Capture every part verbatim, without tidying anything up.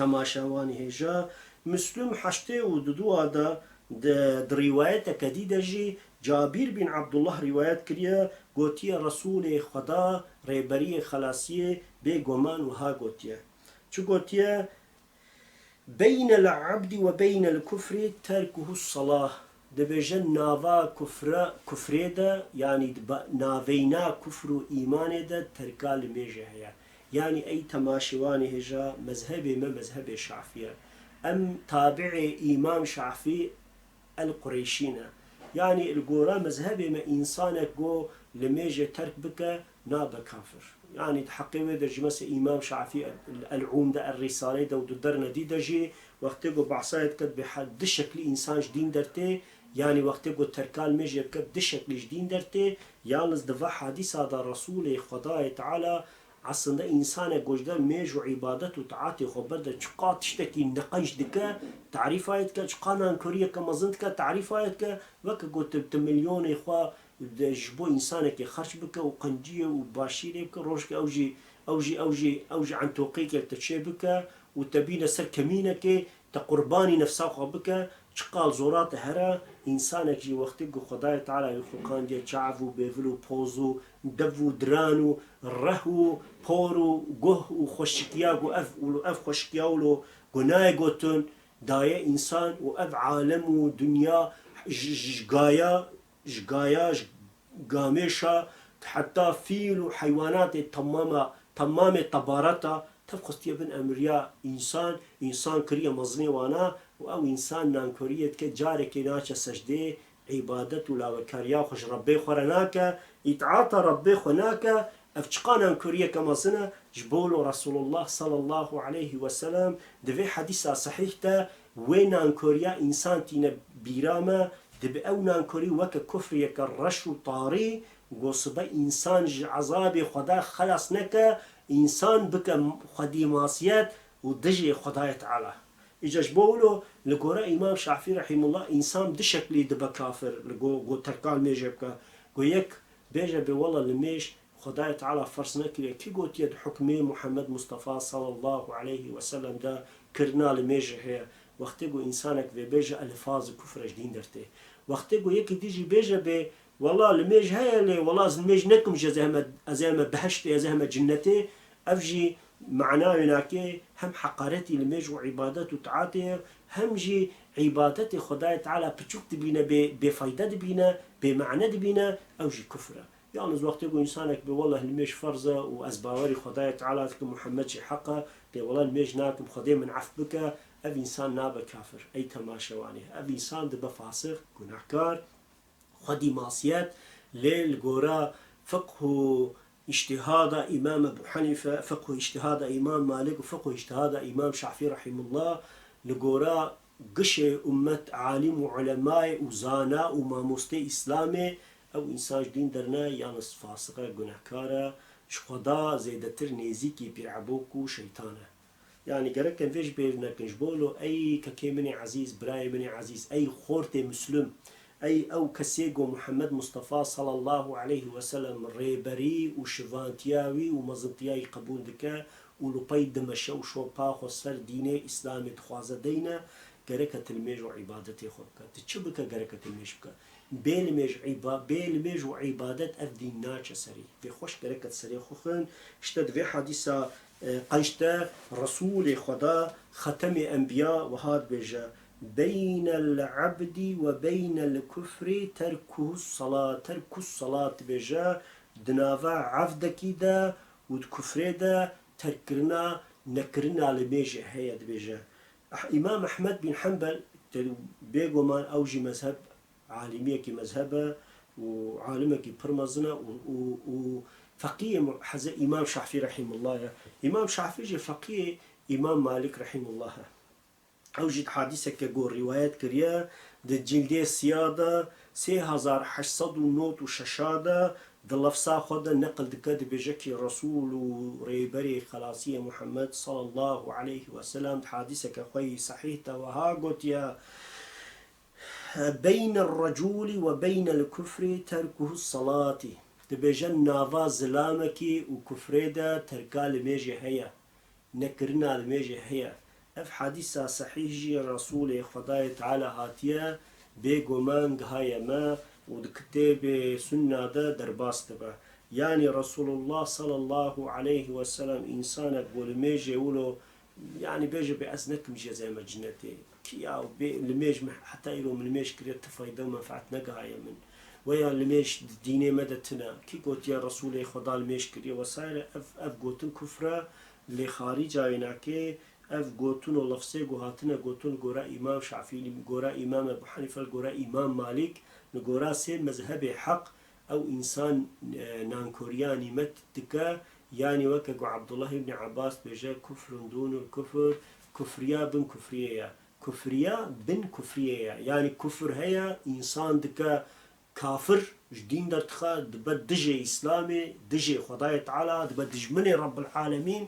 Temaşevanê hêja, Muslim heştê û duduwa de di, di rîwayeteke dî de jî Cabîr bin Abdullah rîwayet kiriye, gotiye, Resûlê Xweda, Rêberiyê Xelasiyê, bêguman wiha gotiye. Çi gotiye? Beynel abdi ve beynel kufri terkuhu salah. Dibêje nava kufra, kufrê de, yanî di ba-, naveyna kufr û îmanê de terka limêjê heye. Yanî ey temaşevanê hêja, mezhebê me mezhebê Şafî ye. Em tabi'ê Îmam Şafî el-Qureyşî ne. Yanî li gora mezhebê me însanek go limêjê terk bike, nabe kafir. Yanî di heqê wê de jî mesela Îmam Şafî el-Umde, el-Rîsale de û di derne dî de jî wextê ku behsa dike bi he-, du şeklî însan ji dîn dertê, yanî wextê ku terka limêjê bike bi du şeklî ji dîn dertê, yalnız di va hadîsa de Resûlê Xwedayê Teala aslında însanek ku ji der mêj û îbadet û taatê xwe berde çiqa tiştekî neqenc dike, tarîfa yê dike, çiqa nankoriyeke mezin dike, tarîfa yê dike, weke ku tu, tu milyonê xwe de ji bo însanekê xerc bike û qenciyê û başî lê bike, rojke ew jî, ew jî, ew jî, ew jî entoqêkek te çê bike û te bîne ser kemînekê, te qurbanî nefsa xwe bike, çiqal zora te here, însanek jî wextê ku Xwedayê Teala wî xuliqandiye çav û bêvil û poz û dev û diran û reh û por û guh û xweşikiya ku ev, ev xweşikiya wilo ku nayê gotin, daye însan û ev alem û dinya ji, ji, ji gaya, ji gaya, ji gamêşa, heta fîl û heywanatê temama, temamê tebareta, tev xistiye bin emriya însan, însan kiriye mezinê wana û ew însan nankoriyê dike, carekê naçe secdeyê, îbadet û lawekariya xwe ji Rebbê xwe re nake, îtaata Rebbê xwe nake, ev çiqa nankoriyeke mezin e, ji bo wilo Resulullah sallallahu aleyhi ve sellem di vê hedîsa sehîh de wê nankoriya însan tîne bîra me, dibe ew nankorî weke kufriyeke reş û tarî, go sibe însan ji ezabê Xweda xelas neke, însan bike xwedî masiyet û dijê Xwedayê Teala. Îca ji bo wilo li gora Îmam Şafî rehîmullah însan du şeklî dibe kafir, li go, go terka limêjê bike. Go yek bêje bê wela limêj Xwedayê Teala ferz nekiriye. Kî gotiye di hukmê Muhammed Mustafa sallallahu aleyhi ve sellem de kirina limêjê heye? Wextê ku însanek vê bêje elfazê kufre ji dîn dertê. Wextê ku yekî dî jî bêje bê wela limêj heye lê wela ez limêj nekim jî ez ê heme, ez ê heme behiştê, ez ê heme cinnetê, ev jî mana wê nake hem heqaretî limêj û îbadet û taatê ye, hem jî îbadetê Xwedayê Teala piçûk dibîne, bê, bêfeyde dibîne, bêmane dibîne, ew jî kufr e. Yalnız wextê ku însanek bê wela limêj ferz e û ez bawerî Xwedayê Teala dikim, Muhammed jî heq e, lê wela limêj nakim, Xwedê min ef bike, ev însan nabe kafir. Ey temaşevanê, ev însan dibe fasix, gunehkar, xwedî masiyet, lê li gora fiqh û îctihada Îmam Ebu Henîfe, fiqh û îctihada Îmam Malik û fiqh û îctihada Îmam Şafî rehîmullah, li gora gişê ummet, alim û ulemayê û zana û mamostê Îslamê, ew însan ji dîn derne, yalnız fasiq e, gunehkar e, ji Xweda zêdetir nêzîkî pîrebok û şeytan e. Yanî gerek em vê ji bîr nekin. Ji bo lo ey kekê min ê ezîz, birayê min ê ezîz, ey xortê Muslim, ey ew kesê ku Muhammed Mustafa sallallahu aleyhi ve sellem rêberî û şivantiya wî û mezintiya wî qebûl dike û li pey dimeşe û şopa xwe ser dînê Îslamê dixwaze deyne, gereke tu limêj û îbadetê xwe bike. Tu çi bike, gereke tu limêj bike. Bê limêj îba-, bê limêj û îbadet ev dîn naçe serî. Vê xweş gereke tu serê xwe xin. Îşte di vê hadîsa, e, qenc de Resûlê Xweda, Xetemê Enbiya wiha dibêje, Beynel ebdî ve beynel kufrî terkuhu salat, terkus salat dibêje, di nava evdekî de û di kufrê de terkkirina, nekirina limêjê heye dibêje. Ah-, Îmam Ehmed bin Henbel, te-, bêguman ew jî mezheb, alimiyekî mezheb e û alimekî pir mezin e û, û, û feqiyê mu-, heze Îmam Şafî rehîmullah ye. Îmam Şafî jî feqiyê Îmam Malik rehîmullah e. Ew jî di hadîseke ku rîwayet kiriye, di cîldê siya de sê hezar heşt sed û nod û şeş de di lefza xwe de neqil dike, dibêje kî Resûl û Rêberê Xelasiyê Muhammed sallallahu aleyhi ve sellem di hadîseke xwe yî sehîh de wiha gotiye, Beynel recûlî ve beynel kufrî terkuhu salatî. Dibêje nava zilamekî û kufrê de terka limêjê heye. Nekirina limêjê heye. Ev hadîsa sehîh jî Resûlê Xwedayê Teala hatiye bêguman gihaye me û di kitêbê Sunna de derbas dibe. Yanî Resulullah sallallahu aleyhi ve sellem însanek ku limêjê wilo, yanî bêje bê ez nekim jê zeme cinetê. Kiya bê limêj me heta îro min limêj kiriye ti fayda û menfaet negihaye min. Weya limêj di dînê me de tine. Kî gotiye Resûlê Xweda limêj kiriye? Wesaire ev, ev gotin kufre, lê xarîca wê nake. Ev gotin û lefzê ku hatine gotin li gora Îmam Şafî, li gora Îmam Ebu Henîfe, li gora Îmam Malîk, li gora sê mezhebê heq, ew însan, e, nankoriya nîmet dike, yanî weke ku Abdullah îbnî Abbas dibêje, kufrun dûnul kufr, kufriya bin kufriyê ye. Kufriya bin kufriyê ye. Yanî kufr heye, însan dike kafir, ji dîn derdixe, dibe dijê Îslamê, dijê Xwedayê Teala, dibe dijminê Rebbil Alemîn.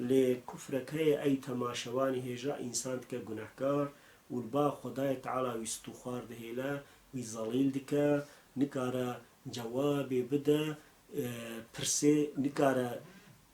Lê kufrek heye, ey temaşevanî hêja însan dike gunehkar û li ba Xwedayê Teala wî stûxwar dihêle, wî zelîl dike, nikare cewabê bide, e, pirsê, nikare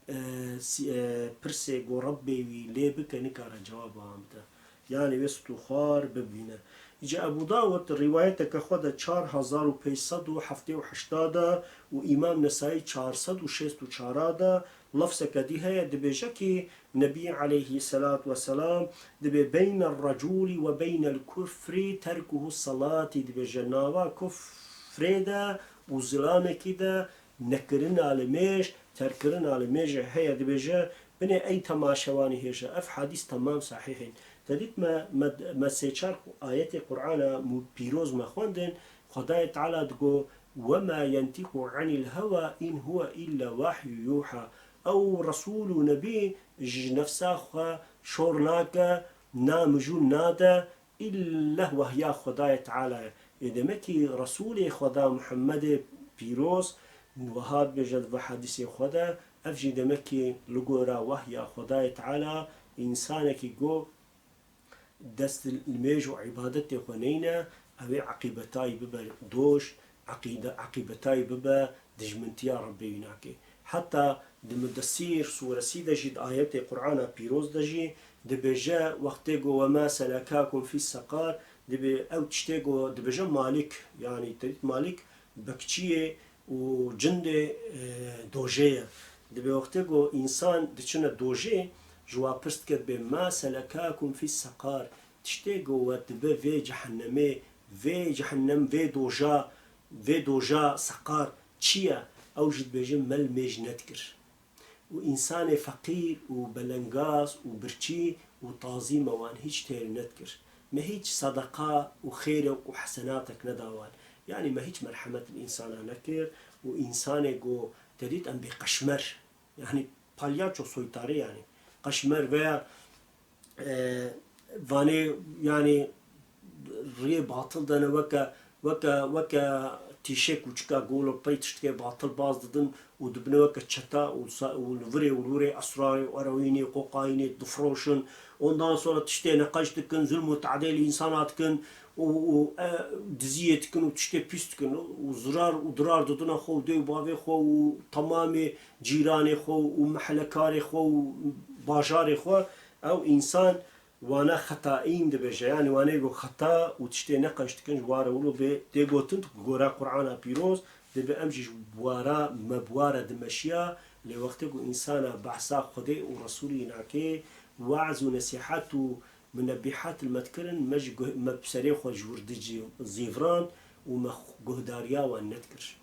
e, sî-, e, pirsê ku Rebbê wî lê bike nikare cewaba wan bide. Yanî wê stûxwar bibîne. Îca Ebû Dawud rîwayeteke xwe de çar hezar û pênc sed û heftê û heşta de û Îmam Nesayî çar sed û şêst û çar de lefzeke dî heye, dibêje kî Nebî aleyhî selatu weselam dibê beyne recûlî we beynel kufrî terkuhu salatî, dibêje nava kufrê de û zilamekî de nekirina limêj, terkirina limêjê heye, dibêje, binê ey temaşevanî hêja, ev hadîs temam sehîh in. Te dît me, me, me sê çar ayetê Qur'ana mû-, pîroz me xwendin, Xwedayê Teala digo, "Wema yentîqu anil hewa in huwe illa wahyu yuha." Ew Resûl û Nebî ji nefsa xwe şor nake, namijûn nade, îlleh wehya Xwedayê Teala ye. Ê demekî Resûlê Xweda Muhemmedê pîroz wiha dibêje di vê hedîsê xwe de, ev jî demekî li gora wehya Xwedayê Teala, însanekî ku dest li mêj û îbadetê xwe neyne, ew ê eqîbetayî bibe doş, eqîde-, eqîbetayî bibe dijmintiya Rebbê wî nake. Heta di Mudessîr sûresî de jî, di ayetê Qur'ana pîroz de jî dibêje, wextê ku "Wema selekakum fî seqar", dibê ew tiştê ku dibêje Malik, yanî te dît Malik bekçiyê û cindê, e, dojê ye. Dibê wextê ku însan diçine dojê, ji wa pirs dike dibê, "Ma selekakum fî seqar?" Tiştê ku we dibe vê cehennemê, vê cehennem, vê doja, vê doja seqar çi ye? Ew jî dibêje, "Me li mêj nedikir." Û însanê feqîr û belengaz û birçî û tazî me wan hîç têr nedikir. Me hîç sedeqa û xêrek û hesenatek neda wan. Yanî me hîç merhemet li însana nekir û însanê ku te dît em bê qeşmer, yanî palyaço soytarî yanî. Qeşmer veya, e, vanê yanî riyê batil dene weke, weke, weke tîşê kûçika golo pey tiştekê batil baz didin û dibine weke çeta û sa-, û li virê û li wirê esrarê û eroînê, kokaînê difroşin. Ondan sonra tiştê neqeş dikin, zulm û teadê li însana dikin û, û, e, diziyê dikin û tiştê pîs dikin û zirar û dirar didine xwe û dê û bavê xwe û temamê cîranê xwe û mehlekarê xwe û bajarê xwe. Ew însan wana xetaîn dibêje, yanî wanê ku xeta û tiştê neqeş dikin ji ware wilo bê tê gotin, gora Qur'ana pîroz, dibê em jî ji wara me bi ware dimeşiya, lê wextê ku însana behsa Xwedê û Resûlî nake, weaz û nesîhet û munebîhat li me dikirin, me ji guh-, me bi serê xwe ji wir dicî zîviran û me xu-, guhdariya wan nedikir.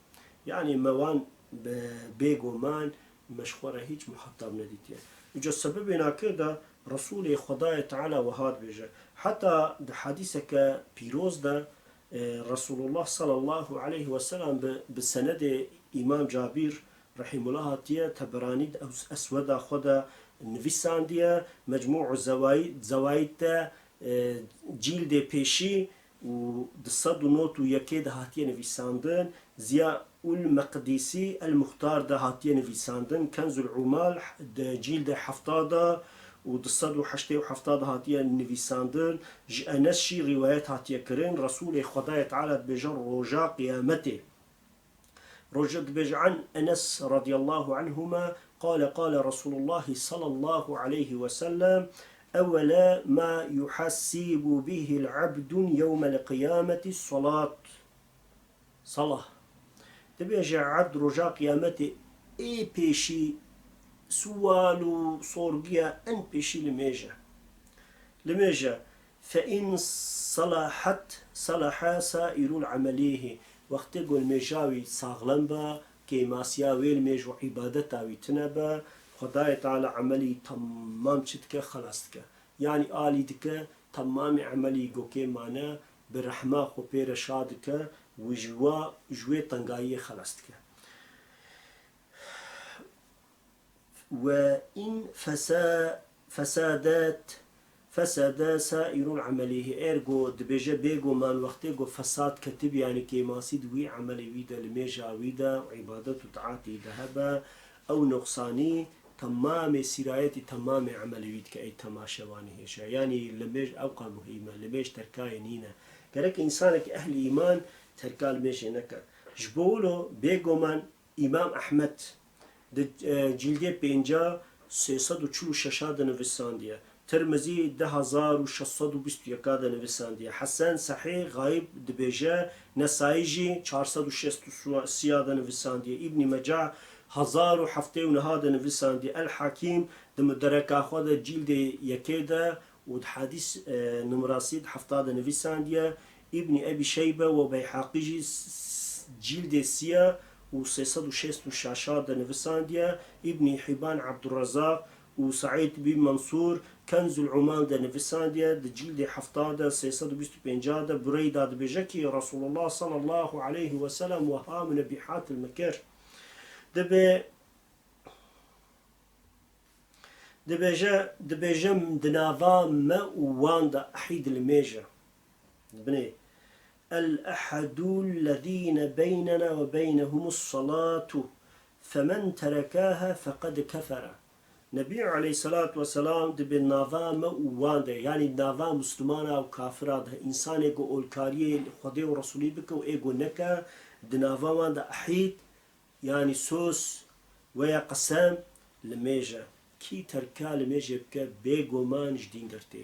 Yanî me wan bi bêguman me ji xwe re hîç muhetab nedîtiye. Îca sebebê nake de Resûlê Xwedayê Teala wiha dibêje. Heta di hedîseke pîroz de, e, Resûlullah sallallahu aleyhi ve sellem bi, bi senedê Îmam Cabîr Rehîmullah hatiye, Teberanî di Ews-, Esweda xwe de nivîsandiye, Mecmû Zewayî-, Zewayîd de, e, cîldê pêşî û du sed û nod û yekê de hatiye nivîsandin, Ziya ul Meqdîsî El Muxtar de hatiye nivîsandin, Kenzul Umal de cîldê hefta de û du sed û heştê û hefta de hatiye nivîsandin, ji Enes jî rîwayet hatiye kirin, Resûlê Xwedayê Teala dibêje roja qiyametê. Roja dibêje, an Enes radiyallahu anhuma, qale, qale Resulullahi sallallahu aleyhi ve sellem, Ewwele ma yuhasibu bihil abdu yewmel qiyameti salat. Salah. Dibêje ebd roja qiyametê ê pêşî sual û sorgiya en pêşî li mêj e. Li mêj e. Fe in salahat, salaha sairul amelîhi. Wextê ku li mêja wî saxlem be, kêmasiya wê li mêj û îbadeta wî tune be, Xwedayê Teala emelî temam çi dike, xelas dike. Yanî alî dike, temamê emelî gokê mane, bi rehma xwe pê re şa dike û ji wa, ji wê tengayiyê xelas dike. Ve in fesa-, fesadet, fesade sairul amelîhi. Ergo dibêje bêguman wextê ku fesad ketibî, yanî kêmasî di wî emelê wî de, li mêja wî de û îbadet û taatê de hebe, ew noqsanî temamê sîrayetî temamê emelê wî dike, ey temaşevanê hêja. Yanî li mêj ewqa muhîm e, li mêj terkayê nîne. Gerek însanekî ehlî îman terka li mêjê neke. Ji bo wilo bêguman Îmam Ehmed di, e, cîldê pênca sê sed û çil û şeş de nivîsandiye. Tirmizî di hezar û şeş sed û bîst û yek de nivîsandiye. Hesen Sehîh Xayib dibêje, Nesayî jî çar sed û şêst û sê de nivîsandiye. Îbnî Mecah hezar û heftê û neh de nivîsandiye. El Hakîm di Mudereka xwe de cîldê yekê de û di hedîs, e, numrasî di hefta de nivîsandiye. Îbnî Ebî Şeybe û Beyhaqî jî s-, s-, cîldê sîya û sê sed û şêst û şeş de nivîsandiye. Îbnî Hîban, Ebdurezaq û Seîd bin Mensûr Kenzul Umal de nivîsandiye. Di cîldê hefta de, sê sed û bîst û pênc de Bureyda dibêje ki Resulullah sallallahu aleyhi ve sellem wiha min e bîhatil me kir. Dibe Dibêje, dibêjim di nava me û wan de ehîd li mêj e. Binê, El-ehedû lezîne beynena ve beynehumus salatu, femen terekâhe feqed kefere. Nebî aleyhisselatu vesselam dibê nava me û wan de, yanî nava Muslimana û kafira de, însanê ku olkariyê Xwedê û Resulî bike û ê ku neke, di nava wan de ehîd, yanî soz weya qesem li mêj e. Kî terka li mêjê bike, bêguman ji dîn dertê.